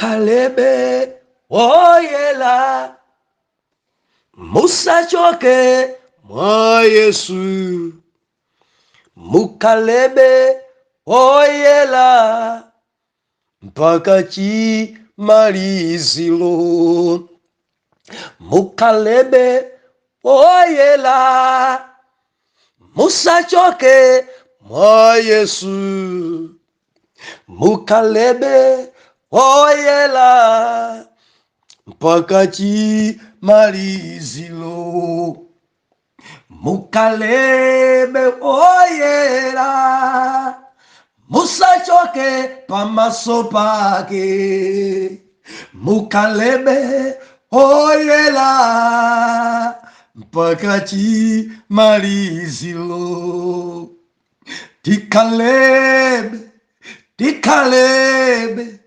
Mukhalebe oyela, musachoke mwa Yesu. Mukhalebe oyela mpaka chimaliziro. Mukhalebe oyela, musachoke mwa Yesu. Mukhalebe oyela mpaka chimaliziro. Mukhalebe oyela, musachoke pamaso pake. Mukhalebe oyela mpaka chimaliziro. Tikhalebe, tikhalebe,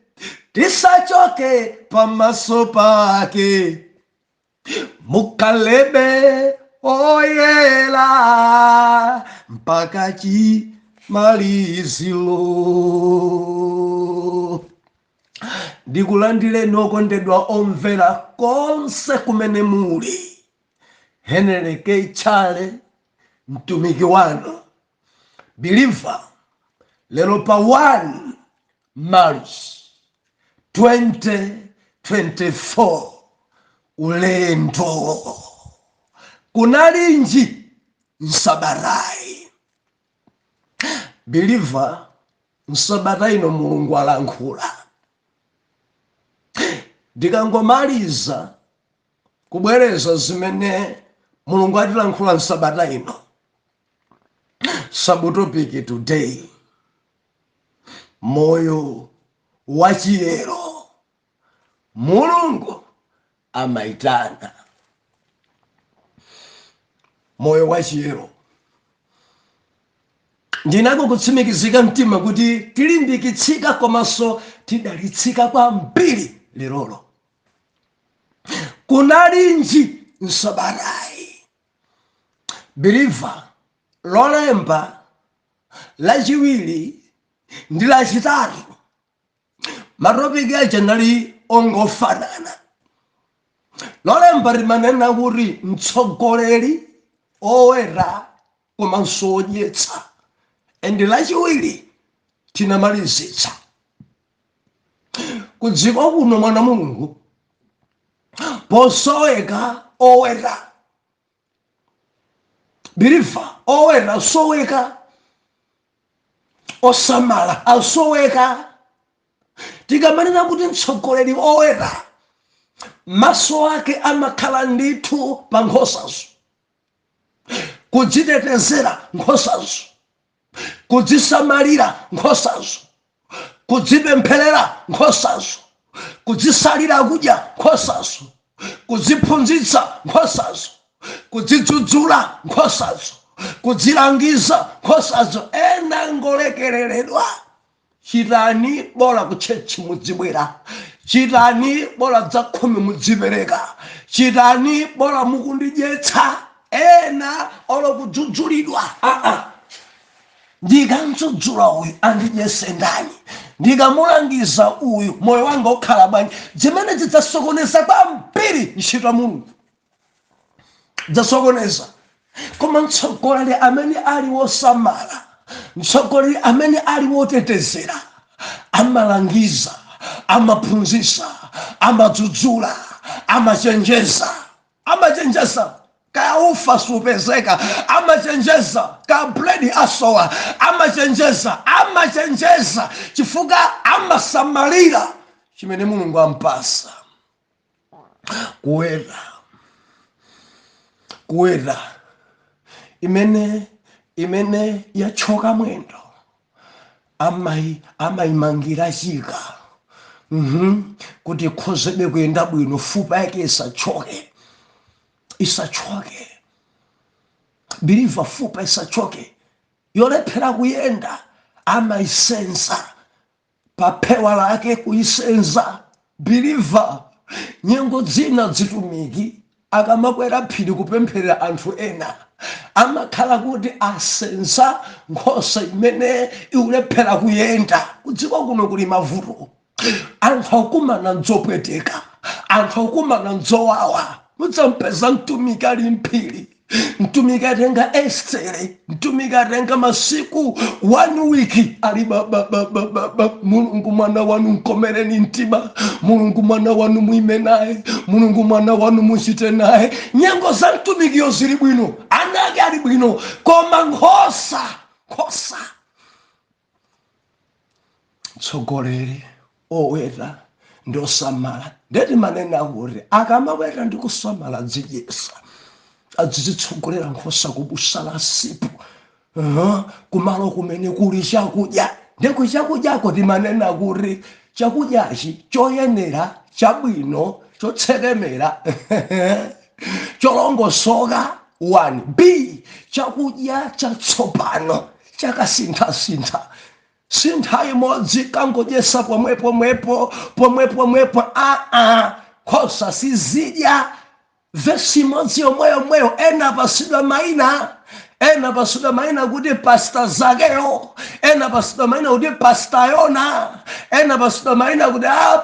tisachoke pamaso pake. Mukhalebe oyela mpaka chimaliziro. Ndikulandireni okondedwa omvera konse kumene muli. Henry K. Chale, mtumiki wanu believer, lero pa 1 March 2024, ulendo kunalinji msabatayi. Believer, msabata ino Mulungu alankhula. Ndikangomaliza kubwereza zimene Mulungu atilankhula msabata ino, subtopic today, moyo wachiyero, Mulungu amaitana. Moyo wachiyero, ndinako kutsimikizika mtima kuti tilimbikitsika komanso tidalitsika kwambiri lerolo. Kunalinji msabatayi, believer? Lolemba, Lachiwiri ndi Lachitatu, matopic aja nali ongofanana. Lolemba limanena kuti mtsogoleri oweta komanso odyetsa, and Lachiwiri tinamalizitsa kudziko kuno mwana Mulungu posoweka oweta. Believer, oweta asoweka, osamala asoweka. Tikamanena kuti mtsogoleri oweta, maso ake amakhala ndithu pa nkhosazo, kudzitetezera nkhosazo, kudzisamalira nkhosazo, kudzipempherera nkhosazo, kudzisalira kudya nkhosazo, kudziphunzitsa nkhosazo, kudzidzudzula nkhosazo, kudzilangiza nkhosazo. Ena ngolekereredwa: chitani bola kutchechi mudzibwera, chitani bola dzakhumi mudzipereka, chitani bola mukundidyetsa. Ena olo kudzudzulidwa, aa, ndikamdzudzula uyu andidyese ndani? Ndikamulangiza uyu moyo wanga ukhala bwanji? Zimene zidzasokoneza kwambiri ntchito ya Mulungu, dzasokoneza. Koma mtsogoleri amene ali wosamala, mtsogoleri amene ali wotetezera, amalangiza, amaphunzitsa, amadzudzula, amachenjeza. Amachenjeza kaya ufa supezeka, amachenjeza kaya buledi asowa, amachenjeza, amachenjeza chifukwa amasamalira chimene Mulungu ampasa. Kuweta, kuweta imene yachoka mwendo, amayimangira chika kuti ikhozebe kuyenda bwino, fupa yake isachoke, isachoke. Believer, fupa isachoke. Yolephera kuyenda amayisenza pa phewa lake, kuyisenza. Believer, nyengo dzina dzitumiki akamakwera phiri kupempherera anthu ena, amakhala kuti asenza nkhosa imene ikulephera kuyenda. Kudziko kuno kuli mavuto. Anthu akumana nzopweteka, anthu akumana nzowawa. Mudzampeza mtumiki ali mphiri, mtumiki atenga Estere, mtumiki atenga masiku one week ali ba, ba, ba, ba, ba, ba. Mulungu, mwana wanu mkomereni mtima. Mulungu, mwana wanu muime naye. Mulungu, mwana wanu muchite naye. Nyengo za mtumikiyo zili bwino, ana ake ali bwino, koma nkhosa, nkhosa. Mtsogoleri oweta ndi osamala, ndeti manena kuti akamaweta ndi kusamala, adzidyesa, adzizitsogolera nkhosa kubusa la sipu, kumalo kumene kuli chakudya. Ndiku chakudyako timanena kuti chakudyachi choyenera, chabwino, chotsekemera, cholongosoka. 1 b chakudya chatsopano, chakasinthasintha, sintha imodzi kangodyesa pomwepomwepo, pomwepomwepo. Aa, nkhosa sizidya vesi imodzi yomweyomweyo. Ena apasidwa mayina, ena apasidwa mayina kuti Pastor Zakeyo, ena apasidwa mayina kuti Pastor Yona, ena apasidwa mayina kuti a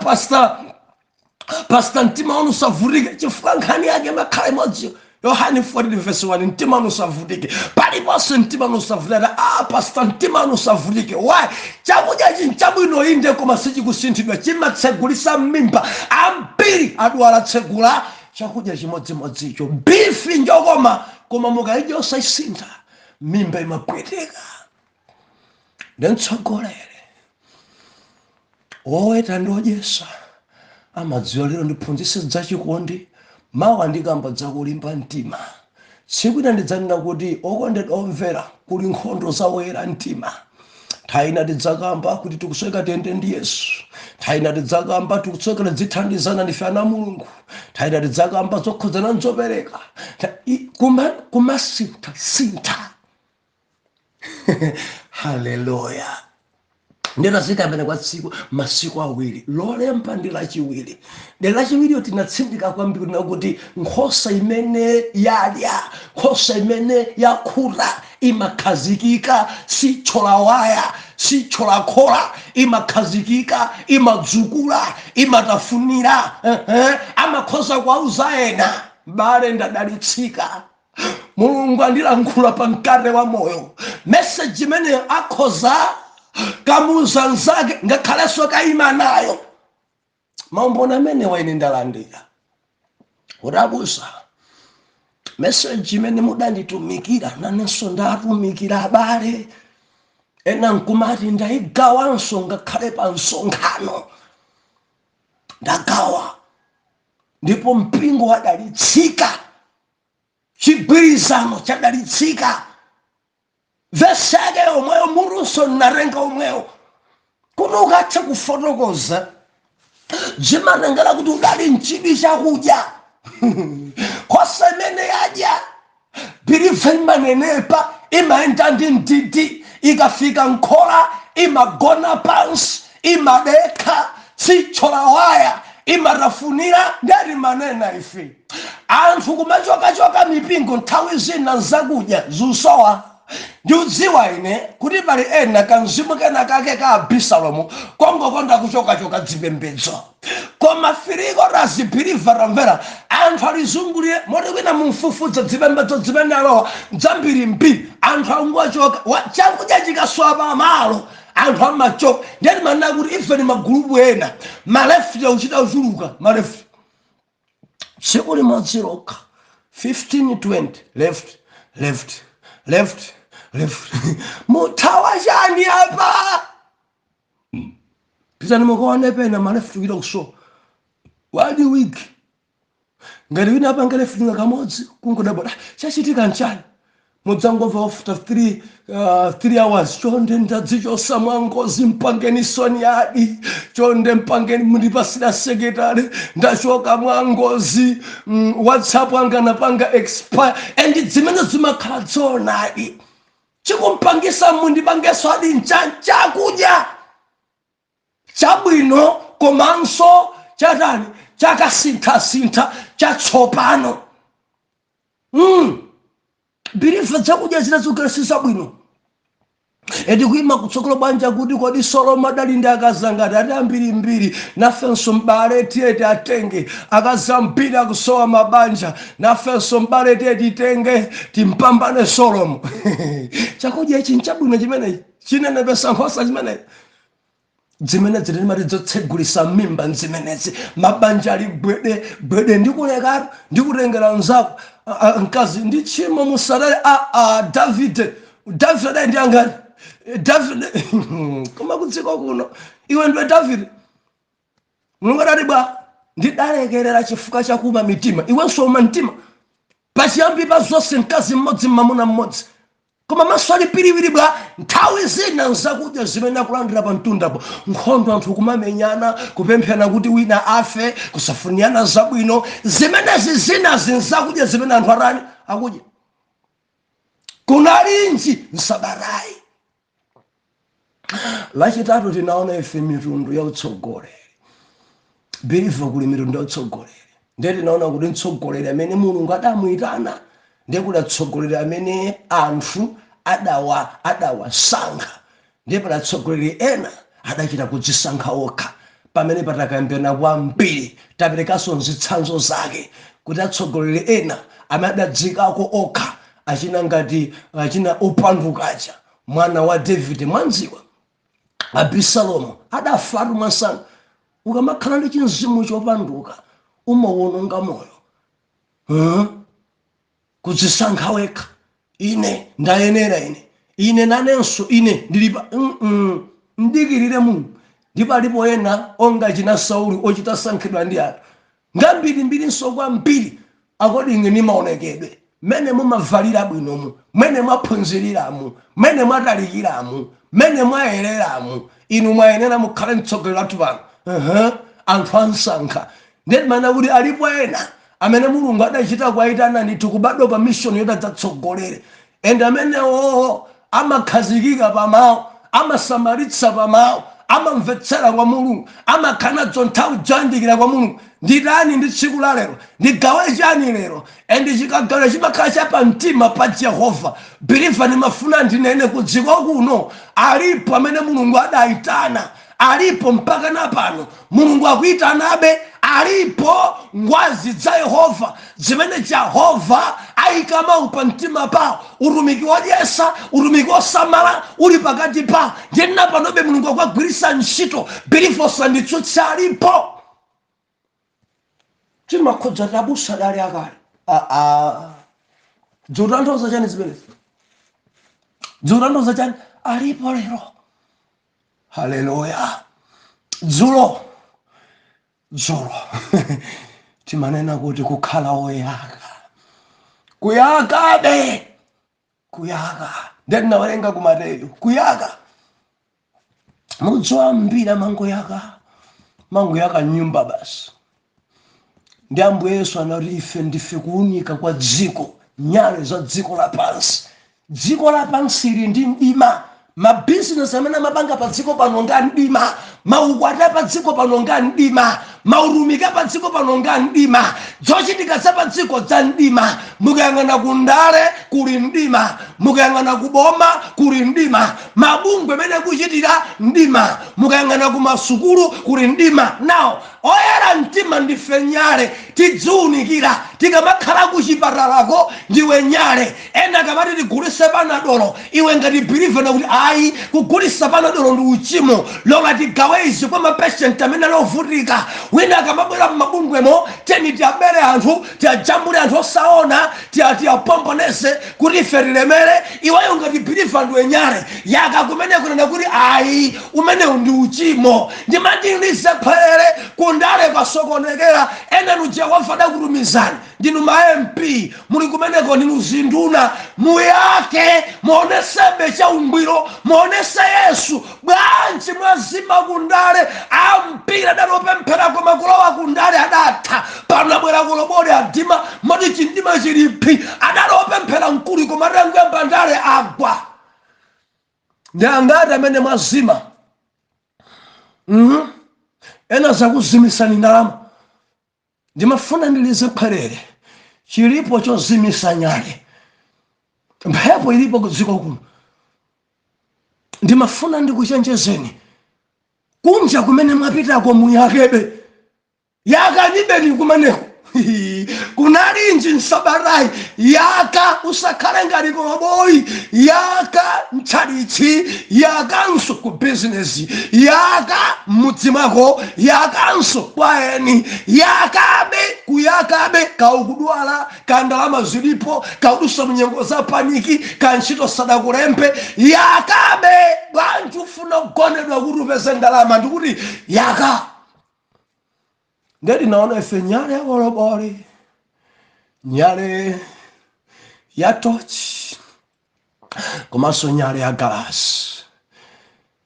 Pastor mtima wanu usavutike, chifukwa nkhani yake makhala imodziyo. Yohani 14 verse 1, mtima wanu usavutike. Paliponse mtima wanu usavutike. Ah, Pastor, mtima wanu usavutike. Why? Chakudya chinchabwino inde, koma sichikusinthidwa, chimatsegulisa mmimba. Ambiri adwala tsegula chakudya chimodzimodzicho. Beef njokoma, koma mukayidya osayisintha, mimba imapweteka. Ndimtsogolere woweta ndi odyesa amadziwa, lero ndiphunzitse zachikondi, mawa ndikamba dzakulimba mtima, tsiku ina ndidzanena kuti okondedwa omvera, kuli nkhondo zawoyera mtima. Nthawi ina tidzakamba kuti tikusweka tiyende ndi Yesu. Nthawi ina tidzakamba tikuswekera dzithandizana ndife ana Mulungu. Nthawi ina tidzakamba zokhudzana nzopereka. Kumasintha sintha. Haleluya! Ndinazikambena kwa tsiku, masiku 2, Lolemba ndi Lachiwiri. Ndi Lachiwiriyo tinatsindika kwambiri nakuti nkhosa imene yadya, nkhosa imene yakhuta, imakhazikika, sithyola waya, sithyola khola, imakhazikika, imadzukula, imatafunira, amakhoza kuauza ena, "Bale, ndadalitsika, Mulungu andilankhula pa mkate wa moyo." Meseji imeneyo akhoza kamuza nzake, ngakhalenso kayima nayo. Maumboni amenewa ine ndalandira kuti, "Abusa, meseji imene mudanditumikira nanenso ndatumikira abale ena," nkumati ndayigawanso ngakhale pa msonkhano ndagawa, ndipo mpingo wadalitsika, chigwirizano chadalitsika. Vesi yake yomweyo, mutunso natenga omwewo. Kuti ukathe kufotokoza zimatengera kuti udali mchidwi chakudya. Nkhosa imene yadya, believer, imanenepa, imayenda ndi mdidi. Ikafika nkhola imagona pansi, imadekha, sithyola waya, imatafunira. Ndati manena ife anthu kumachokachoka mipingo, nthawi zina zakudya zusowa. Ndiudziwa ine kuti pali ena kamzimu kena kake ka Abisalomu kongokonda kuchokachoka dzipembedzo, koma firiko razibeliever tamvera, anthu alizungulire moti kwina mumfufudza dzipembedzo zimene alowa dzambirimbiri. Anthu angochoka. Chakudya chikasowa pamalo, anthu amachoka. Ndiyati manena kuti even magulupu ena maleft akuchita kuchuluka. Maleft tsiku limodzi lokha, 15, 20, left, left, left, left. Muthawa chani apa? Pitani mukaone pena maleft kuita kusowa one week. Ngati wina apange left kamodzi, kungodabwa, "Chachitika nchani?" Mudzangomva after 3 hours, "Chonde, ndadzichosa mwangozi, mpangeni soni add, chonde mpangeni, mundipasira secretary, ndachoka mwangozi, WhatsApp anga napanga expire." And zimene zimakhala zoonadi, chikumpangisa mundipangeso add nchani? Chakudya chabwino komanso chatani? Chakasinthasintha, chatsopano. Believer, zakudya zina zikukhala sizabwino. Eti kuima kutsogolo bwanja kuti kodi Solomo adali ndi akazi angati? Ati ambirimbiri. Nafenso m'bale tiye tiatenge akazi ambiri, akusowa mabanja. Nafenso m'bale tiye titenge, timpambane Solomo. Chakudya ichi nchabwino chimenechi, chinenepesa nkhosa chimenechi. Zimenezi timati zotsegulisa mimba nzimenezi. Mabanja ali gwede gwede, ndikulekatu, ndikutengera mzako mkazi ndi tchimo, musalale. Davide, Davide adali ndi angati? Davide, koma kudziko kuno iwe ndiwe Davide. Mulungu adati bwa ndidalekerera chifukwa chakuma mitima. Iwenso uma mtima. Pachiyambi pa zonse mkazi mmodzi, mmamuna mmodzi, koma maso ali piriwiri bwa. Nthawi zina nzakudya zimene akulandira pa mtundapo, nkhondo, anthu kumamenyana, kupemphana kuti wina afe, kusafunirana zabwino. Zimenezi zinazi nzakudya zimene anthu atani akudya. Kunalinji nsabatayi Lachitatu tinaona ife mitundu ya utsogoleri. Believer, kuli mitundu ya utsogoleri. Ndiye tinaona kuti mtsogoleri amene Mulungu adamuyitana, ndiye kuli atsogoleri amene anthu adawasankha, ndiye pali atsogoleri ena adachita kudzisankha okha. Pamene patakambirana kwambiri, taperekanso zitsanzo zake kuti atsogoleri ena amene adadzikako okha, achina ngati achina opandukaja, mwana wa David mwanziwa Abisalomu, adafatu mwansanga. Ukamakhala ndi chinzimu chopanduka umawononga moyo. Huh? Kudzisankha wekha, ine ndayenera, ine nanenso ine ndilipa mdikirire Mulungu. Ndipo alipo ena onga china Sauli, ochita sankhidwa ndi anthu ngambirimbiri kwambiri, according ni maonekedwe, mmene mumavalira bwinomu, mmene mwaphunziriramu, mmene mwatalikiramu, mmene mwayereramu, inu mwayenera mukhale mtsogoleri wathu pano. Anthu ansankha. Ndeti mana kuti alipo ena amene Mulungu adachita kuwayitana ndithu, kubadwa pa mission yoti adzatsogolere, and amenewo amakhazikika pamawu, amasamalitsa pamawu, amamvetsera kwa Mulungu, amakhala nadzo nthawi zoyandikira kwa Mulungu. Nditani ndi tsiku la lero? Ndigawe chani lero? And chikagawa chimakhala cha pamtima pa Jehova. Believer, ndimafuna ndinene ku dziko kuno alipo amene Mulungu adayitana, alipo mpaka na pano Mulungu akuyitanabe. Alipo ngwazi za Yehova zimene Jehova ayika mawu pa mtima pawo, utumiki wodyesa, utumiki wosamala uli pakati pawo. Ndiye panobe Mulungu akuwagwiritsa ntchito. Believer, usanditsutse, alipo. Timakhudza tabusa dali akale. Aa, zikutanthauza chani zimenezi? Zikutanthauza chani? Alipo lero. Haleluya! Dzulo dzulo timanena kuti kukhala woyaka, kuyakabe, kuyaka. Ndiye tinawerenga ku Mateyu kuyaka. Mudziwa mbiri amangoyaka, mangoyaka nyumba basi. Ndi Ambuye Yesu anati ife ndife kuwunika kwa dziko, nyale za dziko lapansi. Dziko lapansi ili ndi mdima. Mabizinesi amene amapanga pa dziko pano nga mdima, maukwati pa dziko pano nga mdima, mautumiki pa dziko pano nga mdima, zochitika za pa dziko za mdima. Mukayang'ana ku ndale kuli mdima, mukayang'ana ku boma kuli mdima, mabungwe amene kuchitira mdima, mukayang'ana ku masukulu kuli mdima. Nawo oyera mtima ndife nyale, tidziwunikira. Tikamakhala kuchipatalako ndiwe nyale. Ena kamati tigulise Panadolo, iwe ngati believer nakuti ayi, kugulisa Panadolo ndi uchimo, lola tigawe izi kwa ma patient amene ali ovutika. Wina akamabwera mmabungwemo, teni tiabere anthu, tiajambule anthu osaona, tiapomponeze kuti ife tilemere. Iweyo ngati believer ndiwe nyale, yaka kumene kunena kuti ayi, umenewu ndi uchimo. Ndimati ndize khwerere kundale kwasokonekera. Enanu Jehova adakutumizani, ndinu ma MP, muli kumeneko, ndinu zinduna, muyake, muonesebe chaungwiro, muonese Yesu. Bwanji mwazima kundale? Ampira adatopemphera, koma kulowa kundale adatha. Pano abwera kulobole adima, moti chindima chilipi. Adatopemphera mkulu, koma atanguyamba ndale agwa. Ndi angati amene mwazima? Ena zakuzimisani ndalama. Ndimafuna ndilize khwerere, chilipo chozimisa nyale. Mphepo ilipo kudziko kuno. Ndimafuna ndikuchenjezeni, kunja kumene mwapitako muyakebe, yakanibeni kumeneko. Kunalinji nsabatayi? Yaka, usakhale ngati koloboyi. Yaka mtchalichi, yakanso ku bizinesi, yaka m'mudzi mwako, yakanso kwa eni, yakabe, kuyakabe. Kaukudwala, ka ndalama zilipo, kaudusa munyengo za panic, ka ntchito sadakulembe, yakabe. Bwanji ufuna kugonedwa kuti upeze ndalama? Ndikuti yaka. Ndeti naona ife nyale ya koloboli, nyale ya tochi, komanso nyale ya galasi.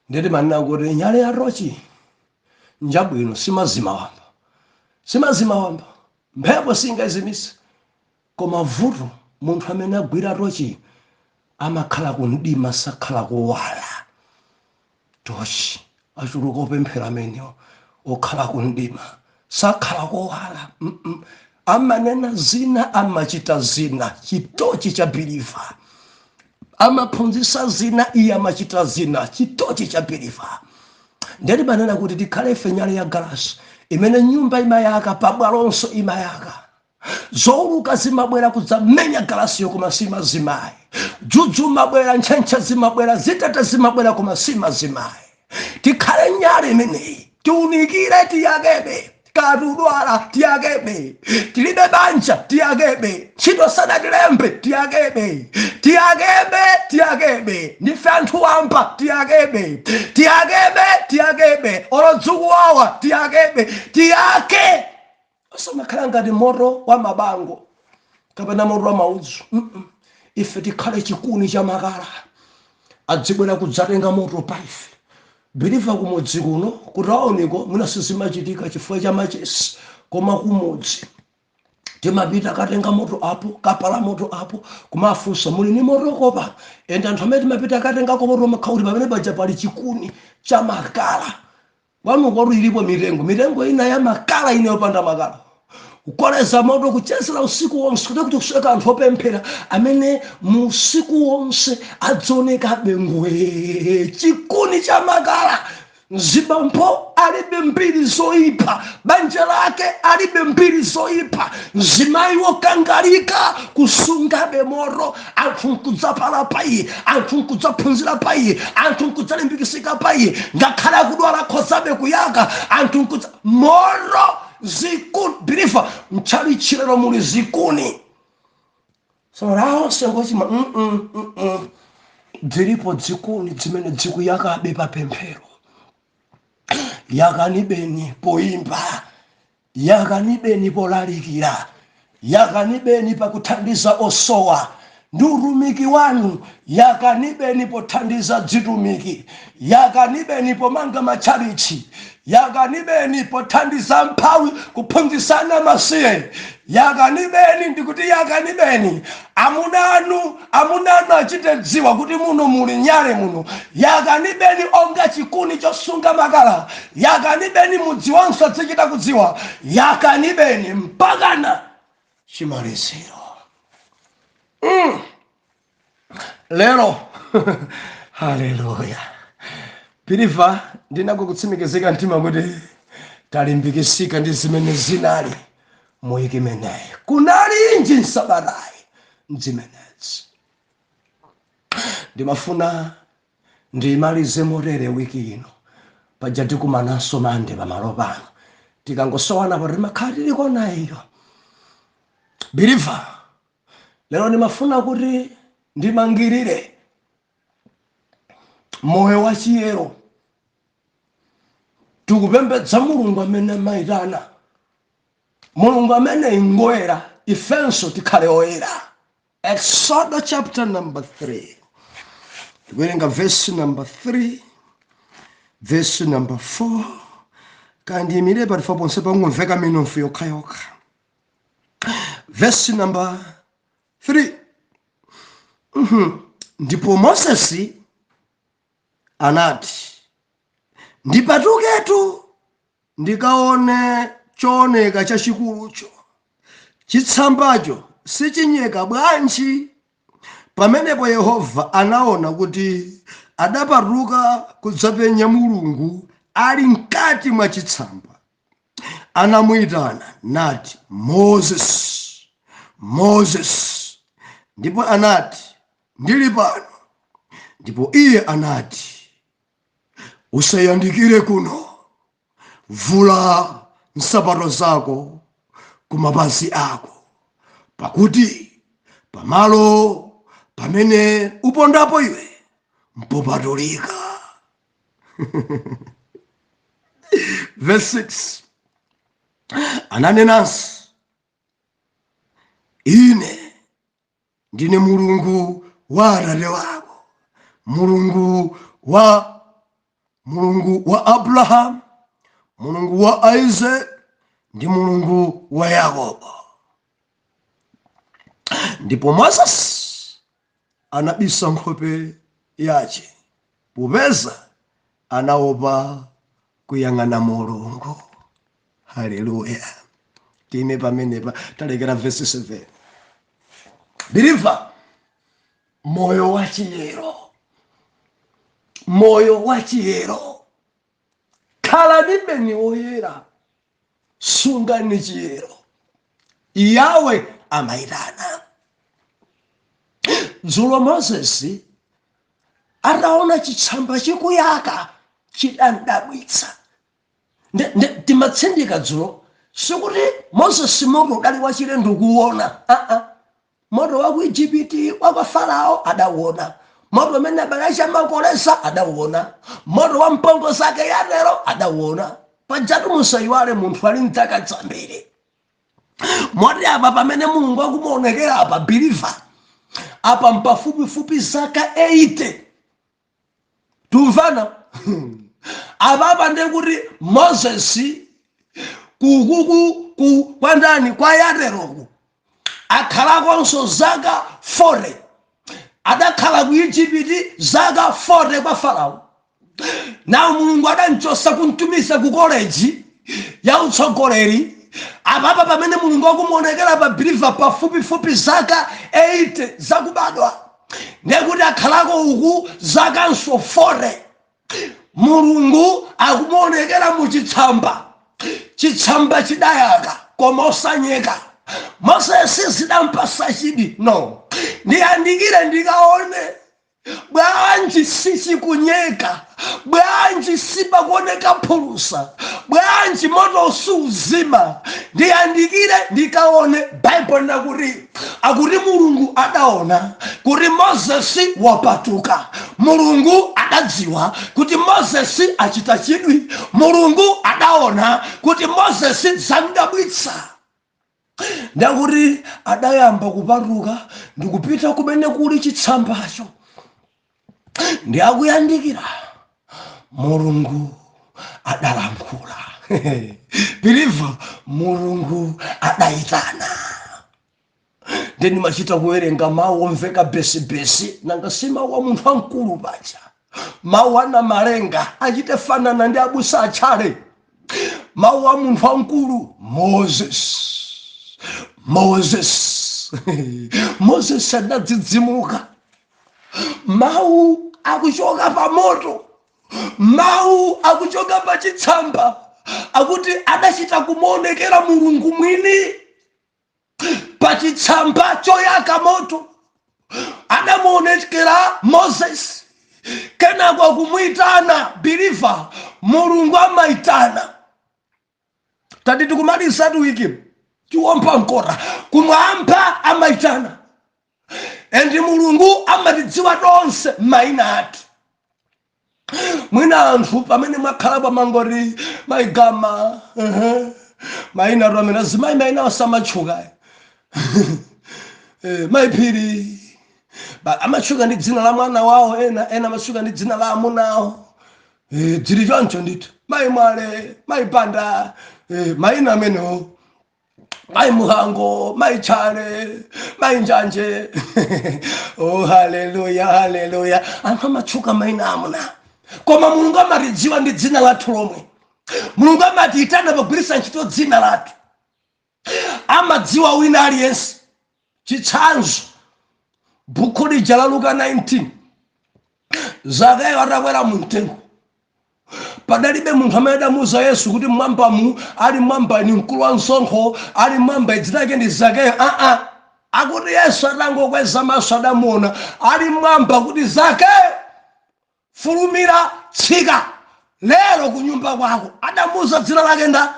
Ndeti manena kuti nyale ya tochi njabwino, simazima wamba, simazima wamba, mphepo singayizimise. Koma vuto, munthu amene agwira tochi amakhala kumdima, sakhala kuwala. Tochi achuluka opemphera amenewo okhala kumdima, sakhala kowala. Amanena zina, amachita zina. Chitochi cha believer amaphunzitsa zina, iye amachita zina. Chitochi cha believer. Ndeti manena kuti tikhale ife nyale ya galasi imene nyumba imayaka, pabwalonso imayaka. Zowuluka zimabwera kudzamenya galasiyo, koma simazimayi. Dzudzu mabwera, ntchentche zimabwera, zitete zimabwera, koma simazimayi. Tikhale nyale imeneyi, tiunikire, tiyakebe. Katudwala, tiyakebe. Tilibe banja, tiyakebe. Ntchito sanatilembe, tiyakebe, tiyakebe, tiyakebe. Ndife anthu wamba, tiyakebe, tiyakebe, tiyakebe. Olodzukuwawa, tiyakebe, tiyake. Osamakhala ngati moto wa mabango kapena moto wa maudzu. Ife tikhale chikuni cha makala, adzibwera kudzatenga moto pa ife. Believer, kumudzi kuno, kutaoniko mwina sizimachitika chifukwa cha machesi, koma kumudzi timapita katenga moto apo, kapala moto apo, kumafunsa, "Muli ni moto kopa?" Ende anthu amene timapita katengako moto makhauli, pamene paja pali chikuni cha makala. Kwanu kwatu ilipo mitengo, mitengo ina ya makala, ina yopanda makala. Kukoleza moto, kuchezera usiku wonse, kuti kusweka anthu opemphera amene mu usiku wonse adzionekabe ngwee, chikuni cha makala. Mzibambo alibe mbiri zoyipa, banja lake alibe mbiri zoyipa, mzimayi wokangalika kusungabe moto, anthu nkudzapala pa iye, anthu nkudzaphunzira pa iye, anthu nkudzalimbikisika pa iye. Ngakhale akudwala, akhozabe kuyaka, anthu nkudza moto, zikuni. Believer, mtchalichi lero muli zikuni. So laonse ngochima Dzilipo zikuni zimene zikuyakabe papemphero. Yakanibeni poimba, yakanibeni polalikira, yakanibeni pakuthandiza osowa ndi utumiki wanu, yakanibeni pothandiza dzitumiki, yakanibeni pomanga matchalichi, yakanibeni pothandiza mphawi, kuphunzitsana masiye. Yakanibeni, ndikuti yakanibeni. Amunanu, amunanu achite dziwa kuti muno muli nyale muno. Yakanibeni onga chikuni chosunga makala. Yakanibeni, mudzi wonse azichita kudziwa. Yakanibeni mpakana chimaliziro. Lero, haleluya, believer, ndinako kutsimikizika mtima kuti talimbikisika ndi zimene zinali muwiki imeneyi. Kunalinji nsabatayi? Mzimenezi ndimafuna ndiyimalize motere wiki ino. Paja tikumananso Mande pamalo pano. Tikangosowana po timakhala tilikona iyo. Believer, lero ndimafuna kuti ndimangirire moyo wa chiyero. Tikupembedza Mulungu amene amayitana, Mulungu amene ngoyera, ifenso tikhale oyera. Exodo chapter number 3, tikuwerenga verse number 3, verse number 4. Kandiyimire patifo ponse pangomveka minofu yokhayokha. Verse number 3. Ndipo Mosesi anati, "Ndipatuketu ndikaone chooneka chachikulucho, chitsambacho sichinyeka bwanji." Pamenepo Yehova anaona kuti Adapatuka kudzapenya Mulungu ali mkati mwa chitsamba. Anamuyitana nati, "Moses, Moses." Ndipo anati, "Ndili pano." Ndipo iye anati, "Usayandikire kuno, vula nsapato zako kumapazi ako, pakuti pamalo pamene upondapo iwe mpopatulika." Verse 6, ananenanso, "Ine ndine Mulungu wa atate wako, Mulungu wa Abrahamu, Mulungu wa Isaac ndi Mulungu wa Yakobo." Ndipo Moses anabisa nkhope yace, popeza anaopa kuyang'ana Mulungu. Haleluya! Time pamenepa, talekera verse 7. Believer, moyo wa chiyero, moyo wa chiyero, khalani beni woyera, sungani chiyero. Yawe amayitana. Dzulo Moses ataona chitsamba chikuyaka, chidandabwitsa. Timatsindika dzulo, sikuti Moses moto udali wachilendo kuwona. Aa, moto wa ku Igupti wa kwa Farao adauona, moto umene abale achamakolesa adauona, moto wa mpongo zake Yatero adauona. Pajatu musayiwale, munthu ali mdzaka zambiri. Moti apa pamene Mulungu akumuonekera apa, believer, apa mpafupifupi zaka 80. Tumvana apapa? Ndekuti Moses kukuku ku kwandani kwa Yateroku akhalakonso zaka 40. Adakhala ku Igupti zaka 40 kwa Farao. Nawo Mulungu adamchosa kumtumiza ku koleji ya utsogoleri. Apapa pamene Mulungu akumuonekera pa, believer, pafupifupi zaka 80 zakubadwa, ndekuti akhalako uku zakanso 40. Mulungu akumuonekera muchitsamba. Chitsamba chidayaka koma osanyeka. Mosesi zidampasa chidi, "No, ndiyandikire ndikaone bwanji sichikunyeka, bwanji sipakuoneka phulusa, bwanji moto suuzima? Ndiyandikire ndikaone." Baibulo nakuti, akuti Mulungu adaona kuti Mozesi wapatuka. Mulungu adadziwa kuti Mozesi achita chidwi. Mulungu adaona kuti Mozesi zamdabwitsa. Ndakuti adayamba kupatuka ndikupita kumene kuli chitsambacho. Ndi akuyandikira, Mulungu adalankhula. Believer, Mulungu adayitana. Ndimachita kuwerenga mawu omveka besibesi. Nanga si mawu a munthu amkulu paja, mawu ana malenga achite fanana ndi abusa atchale, mawu a munthu wamkulu, "Moses, Moses." Moses adadzidzimuka. Mawu akuchoka pa moto, mawu akuchoka pa chitsamba. Akuti adachita kumuonekera Mulungu mwini pa chitsamba choyaka moto. Adamuonekera Moses, kenako akumuyitana. Believer, Mulungu amayitana. Tati tikumalizatu wiki, tiwompa mkota. Kumwamba amayitana, and Mulungu amatidziwa tonse mayina athu. Mwina anthu pamene mwakhala pamangoti maigama, mayina atu amene azimayi mayina asamatchuka, mayiphiri. Amatchuka ndi dzina la mwana wawo, ena ena amatchuka ndi dzina la amuna awo. Dzili choncho ndithu, mayi Mwale, mayi Panda, mayina amenewo, mayi Muhango, mayi Chale, mayi Njanje. Oh, haleluya, haleluya! Anthu amatchuka mayina amuna, koma Mulungu amatidziwa ndi dzina lathu lomwe. Mulungu amatiyitana pogwiritsa ntchito dzina lathu. Amadziwa wina aliyense. Chitsanzo, bhuku lija la Luka 19. Zakeyo atakwera mu mtengo, padalibe munthu amene adamuuza Yesu kuti mmwambamu ali mwamba ni mkulu wa msonkho, ali mwamba dzina lake ndi Zakeyo. Aa, akuti Yesu atangokweza maso adamuona ali mwamba kuti, "Zakeyo, fulumira, tsika lero kunyumba kwako." Adamuuza dzina lake nda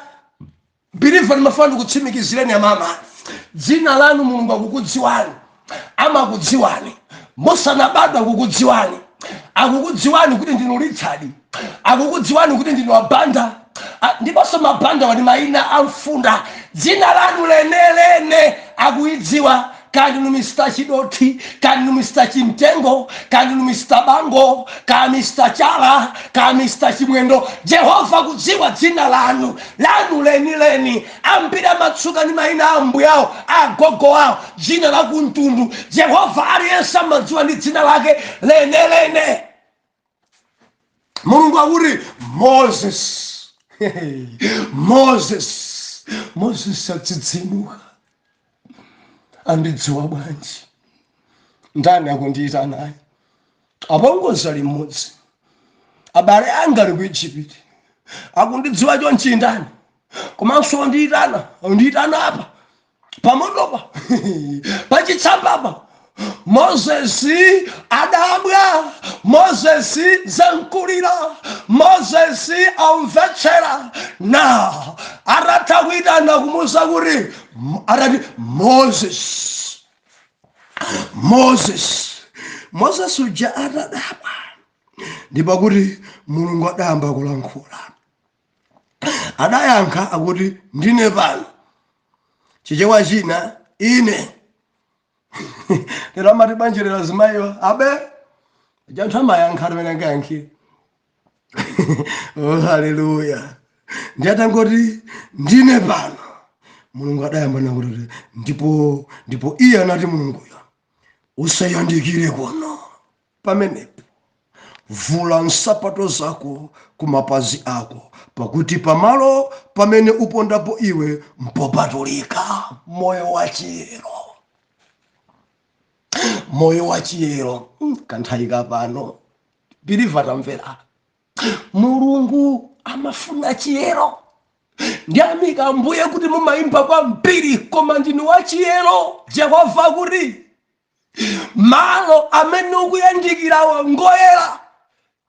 believer. Ndimafuna ndikutsimikizireni amama, dzina lanu Mulungu akukudziwani, amakudziwani musanabadwa, akukudziwani. Akukudziwani kuti ndinu Richard, akukudziwani kuti ndinu Abanda. Ndiponso mabanda wali mayina amfunda. Dzina lanu lenelene akuidziwa, kaya ndinu Mr Chidoti, kaya ndinu Mr Chimtengo, kaya ndinu Mr Bango, kaya Mr Chala, kaya Mr Chimwendo, Jehova kudziwa dzina lanu, lanu lenileni. Ambiri amatsuka ndi mayina a ambuyawo, agogo awo, dzina la kumtundu. Jehova aliyense amadziwa ndi dzina lake lenelene. Mulungu akuti, "Moses, Moses." Moses adzidzimuka, "Andidziwa bwanji? Ndani akundiyitanayi? Apongozi ali mmodzi, abale anga ali ku Igupti, akundidziwa chonchi ndani? Komanso ondiyitana, ondiyitana apa pamotopa, pachitsambapa?" Mozesi adabwa, Mozesi zankulira, Mozesi amvetsera na atatha kuitana kumuza kuti atati, "Moses, Moses." Moses uja atadabwa, ndipo kuti Mulungu adayamba kulankhula. Adayankha akuti, "Ndine pano." Chichewa china, "Ine." Lero amati banjerera zimayiwa abe janthu amayankha atimene angayankhire. Oh, haleluya! Ndi atangoti, "Ndine pano," Mulungu adayamba nakuti, ndipo iye anati, Mulunguyo, "Usayandikire kuno. Pamenepo vula nsapato zako kumapazi ako, pakuti pamalo pamene upondapo iwe mpopatulika." Moyo wa chiyero, moyo wa chiyero. Kanthawi kapano, believer, tamvera, Mulungu amafuna chiyero. Ndiyamika Ambuye kuti mumayimba kwambiri, koma ndinu wachiyero? Jehova kuti malo amene ukuyandikirawo ngoyera.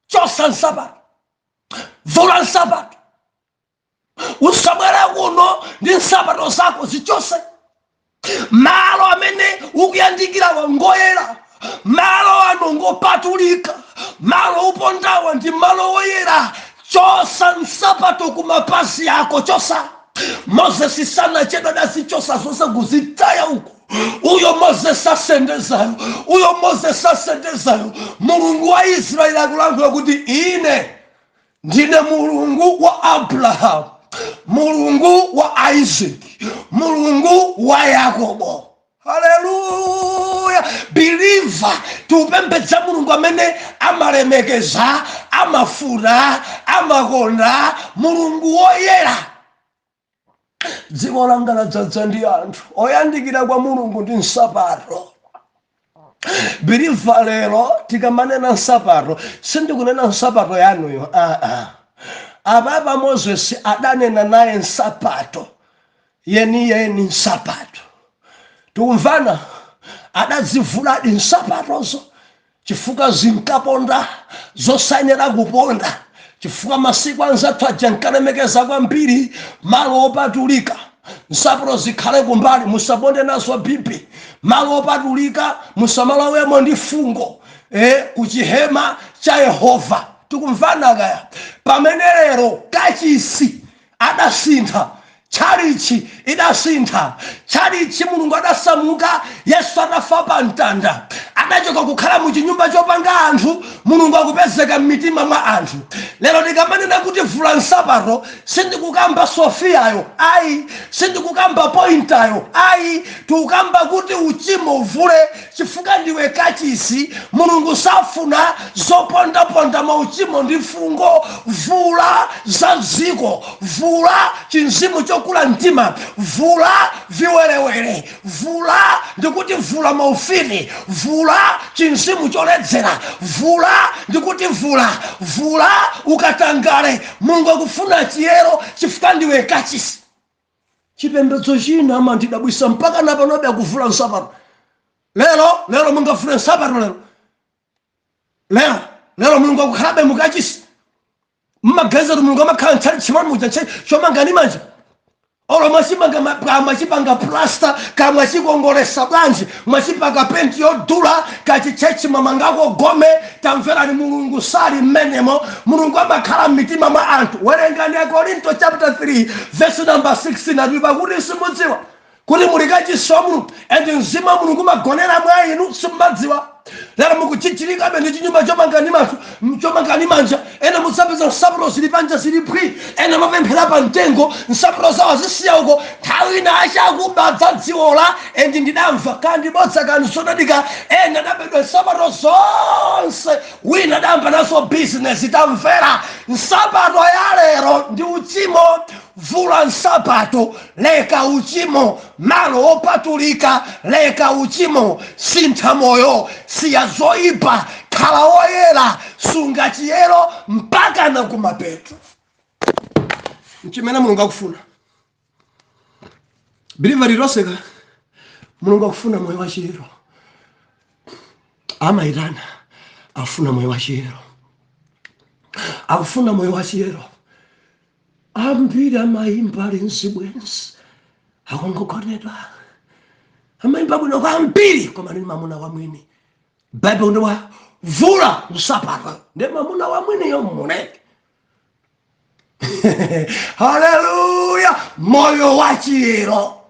Chosa nsapato, vula nsapato, usabwere kuno ndi nsapato zako, zichose. Malo amene ukuyandikirawa ngoyera, malo ano ngopatulika, malo upondawa ndi malo woyera. Chosa nsapato kumapazi ako, chosa. Mozesi sanachedwa, dazichosa zonse kuzitaya uko. Uyo Mozesi asendezayo, uyo Mozesi asendezayo, Mulungu wa Israeli akulankhula kuti, "Ine ndine Mulungu wa Abrahamu, Mulungu wa Isaac, Mulungu wa Yakobo." Haleluya! Believer, tiupembedza Mulungu amene amalemekeza, amafuna, amakonda, Mulungu woyera. Dziko langa ladzadza ndi anthu oyandikira kwa Mulungu ndi nsapato. Believer, lero tikamanena nsapato, sindikunena nsapato yanuyo, aa. Apapa Moses adanena naye nsapato yeniyeni, nsapato. Tikumvana? Adazivuladi nsapatozo chifukwa zinkaponda zosayenera kuponda, chifukwa masiku anzathu aja nkalemekeza kwambiri malo opatulika. Nsapato zikhale kumbali, musaponde nazo bibi. Malo opatulika musamalowemo ndi fungo, kuchihema cha Yehova. Tikumvana kaya? Pamene lero kachisi adasintha, tchalichi idasintha. Tchalichi Mulungu adasamuka Yesu atafa pa mtanda, adachoka kukhala mu chinyumba chopanga anthu, Mulungu akupezeka m'mitima mwa anthu. Lero tikamanena kuti vula nsapato, sindikukamba Sofiyayo ayi, sindikukamba pointayo ayi, tikukamba kuti uchimo uvule, chifukwa ndiwe kachisi. Mulungu safuna zopondaponda mauchimo ndi fungo. Vula za dziko, vula chinzimu chokula. Kuyipa mtima, vula viwerewere, vula ndikuti vula maufiti, vula chinzimu choledzera, vula ndikuti vula, vula ukatangale. Mulungu akufuna chiyero chifukwa ndiwe kachisi. Chipembedzo china amandidabwisa, mpaka napanobe akuvula nsapato. Lero lero mungavule nsapato lero lero lero? Mulungu akukhalabe mukachisi? Mmaganiza kuti Mulungu amakhala mtchalitchi chimene muja chomanga ndi manja? Olo mwachimanga, mwachipanga plaster, ka mwachikongolesa bwanji, mwachipaka penti yodula, kachichechi mwamangako gome, tamverani, Mulungu sali mmenemo. Mulungu amakhala m'mitima mwa anthu. Werengani Akorinto chapter 3 verse number 16, ati, "Pakuti simudziwa kuti muli kachisi wa Mulungu and mzimu wa Mulungu umagonera mwa inu?" Simumadziwa? Lero mukuchichirikabe ndi chinyumba chomanga ndi manthu, chomanga ndi manja. Ena mudzapeza nsapato zili panja, zili phwi. Ena mapemphera pa mtengo, nsapato zawo azisiya uko. Nthawi ina achakuba adzadziola. And ndidamva kandibodza kandisodadika, ena adabedwa nsapato zonse, wina adayamba nazo bizinesi. Tamvera, nsapato ya lero ndi uchimo. Vula nsapato, leka uchimo. Malo opatulika, leka uchimo. Sintha moyo, siya zoyipa, khala woyera, sunga chiyero mpaka na kumapeto. Nchimene Mulungu akufuna. Believer liloseka, Mulungu akufuna moyo wa chiyero. Amayitana, afuna moyo wa chiyero, akufuna moyo wa chiyero. Ambiri amayimba ali mzibwenzi, akungogonedwa, amayimba bwino kwambiri, koma ndi mamuna wamwini. Baibulo ndiwa vula nsapato ndi mamuna wamwiniyo mmuneke. Haleluya! Moyo wa chiyero,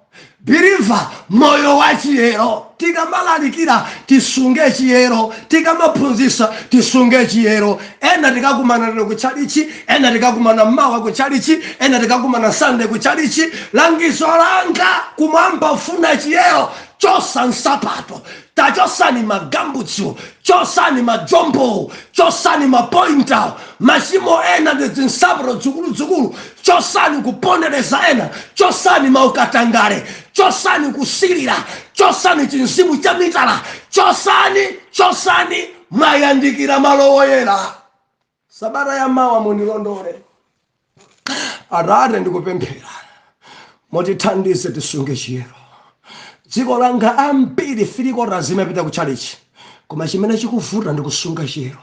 believer, moyo wa chiyero. Tikamalalikira tisunge chiyero, tikamaphunzitsa tisunge chiyero. Ena tikakumana lero kutchalichi, ena tikakumana mmawa kutchalichi, ena tikakumana Sande kutchalichi. Langizo langa, kumwamba ufuna chiyero. Chosa nsapato, tachosani magambutsiwo, chosani majombo, chosani mapointawo, machimo ena ndi zinsapato zikuluzikulu. Chosani kupondereza ena, chosani maukatangale, chosani kusilira, chosani chinzimu cha mitala, chosani, chosani. Mwayandikira malo oyera. Sabata ya mawa munilondole. Atate, ndikupemphera motithandize tisunge chiyero. Dziko langa, ambiri 3/4 zimapita kutchalichi, koma chimene chikuvuta ndi kusunga chiyero.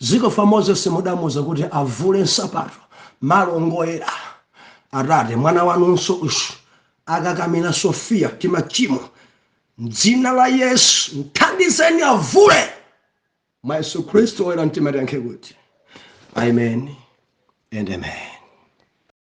Ziko fa Moses mudamuza kuti avule nsapato, malo ngoyera. Atate, mwana wanunso ushu akakamira Sofiya timachimo, mdzina la Yesu mthandizeni avule. Mwa Yesu Khristu oyera mtima tiyankhe kuti amen and amen.